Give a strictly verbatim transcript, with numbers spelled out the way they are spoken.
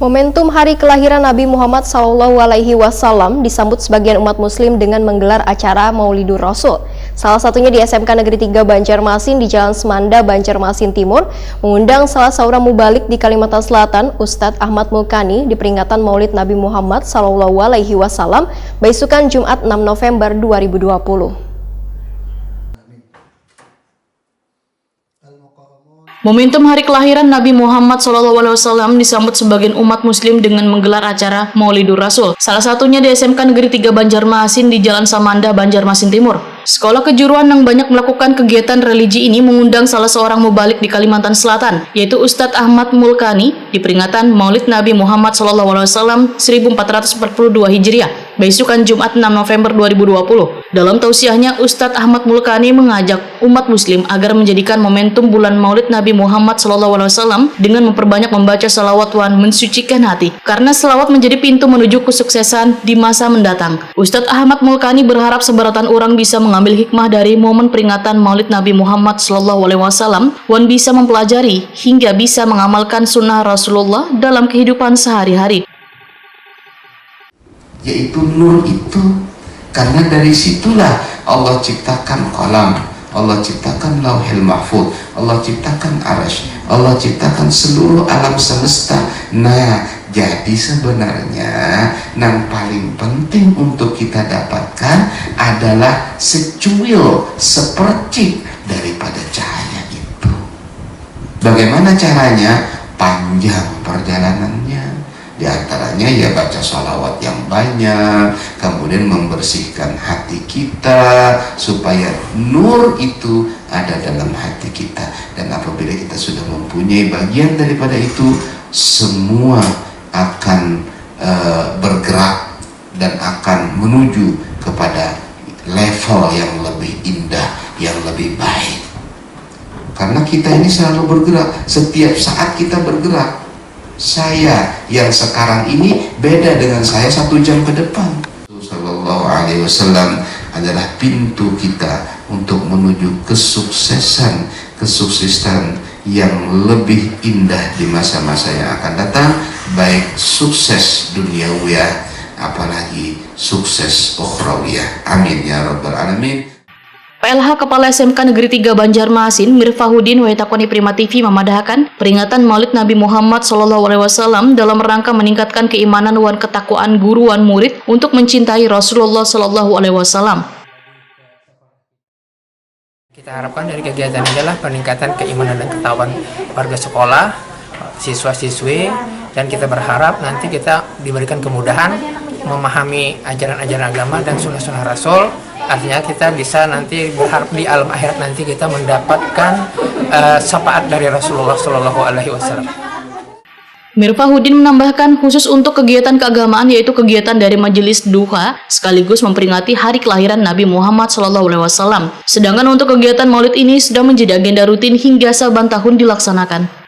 Momentum hari kelahiran Nabi Muhammad sallallahu alaihi wasallam disambut sebagian umat muslim dengan menggelar acara Maulidur Rasul. Salah satunya di S M K Negeri tiga Banjarmasin di Jalan Semanda, Banjarmasin Timur, mengundang salah seorang mubalik di Kalimantan Selatan, Ustadz Ahmad Mulkani, di peringatan Maulid Nabi Muhammad sallallahu alaihi wasallam, baisukan Jumat enam November dua ribu dua puluh. Momentum hari kelahiran Nabi Muhammad sallallahu alaihi wasallam disambut sebagian umat muslim dengan menggelar acara Maulidur Rasul, salah satunya di S M K Negeri tiga Banjarmasin di Jalan Samanda, Banjarmasin Timur. Sekolah kejuruan yang banyak melakukan kegiatan religi ini mengundang salah seorang mubalik di Kalimantan Selatan, yaitu Ustadz Ahmad Mulkani, di peringatan Maulid Nabi Muhammad sallallahu alaihi wasallam seribu empat ratus empat puluh dua Hijriah, baisukan Jumat enam November dua ribu dua puluh. Dalam tausiahnya, Ustadz Ahmad Mulkani mengajak umat muslim agar menjadikan momentum bulan Maulid Nabi Muhammad sallallahu alaihi wasallam dengan memperbanyak membaca salawat wan mensucikan hati, karena salawat menjadi pintu menuju kesuksesan di masa mendatang. Ustadz Ahmad Mulkani berharap sebaratan orang bisa mengambil hikmah dari momen peringatan Maulid Nabi Muhammad sallallahu alaihi wasallam wan bisa mempelajari hingga bisa mengamalkan sunnah Rasulullah dalam kehidupan sehari-hari. Yaitu nur itu. Karena dari situlah Allah ciptakan qalam, Allah ciptakan lauhil mahfud, Allah ciptakan arash, Allah ciptakan seluruh alam semesta. Nah, jadi sebenarnya yang paling penting untuk kita dapatkan adalah secuil, sepercik daripada cahaya itu. Bagaimana caranya? Panjang perjalanannya. Di antaranya ya baca salawat yang banyak, kemudian membersihkan hati kita supaya nur itu ada dalam hati kita. Dan apabila kita sudah mempunyai bagian daripada itu, semua akan e, bergerak dan akan menuju kepada level yang lebih indah, yang lebih baik. Karena kita ini selalu bergerak, setiap saat kita bergerak. Saya yang sekarang ini beda dengan saya satu jam ke depan. Rasulullah Shallallahu Alaihi Wasallam adalah pintu kita untuk menuju kesuksesan, kesuksesan yang lebih indah di masa-masa yang akan datang, baik sukses duniawiyah, apalagi sukses ukhrawiyah. Amin ya rabbal alamin. P L H Kepala S M K Negeri tiga Banjarmasin, Mirfahudin, wayatakoni Prima T V mamadahakan, peringatan Maulid Nabi Muhammad sallallahu alaihi wasallam dalam rangka meningkatkan keimanan wan ketakwaan guru wan murid untuk mencintai Rasulullah sallallahu alaihi wasallam. Kita harapkan dari kegiatan ini adalah peningkatan keimanan dan ketakwaan warga sekolah, siswa-siswi, dan kita berharap nanti kita diberikan kemudahan memahami ajaran-ajaran agama dan sunnah-sunnah Rasul. Artinya kita bisa nanti berharap di alam akhirat nanti kita mendapatkan eh, syafaat dari Rasulullah Shallallahu Alaihi Wasallam. Mirfahudin menambahkan, khusus untuk kegiatan keagamaan, yaitu kegiatan dari Majelis Duha sekaligus memperingati hari kelahiran Nabi Muhammad sallallahu alaihi wasallam. Sedangkan untuk kegiatan Maulid ini sudah menjadi agenda rutin hingga saban tahun dilaksanakan.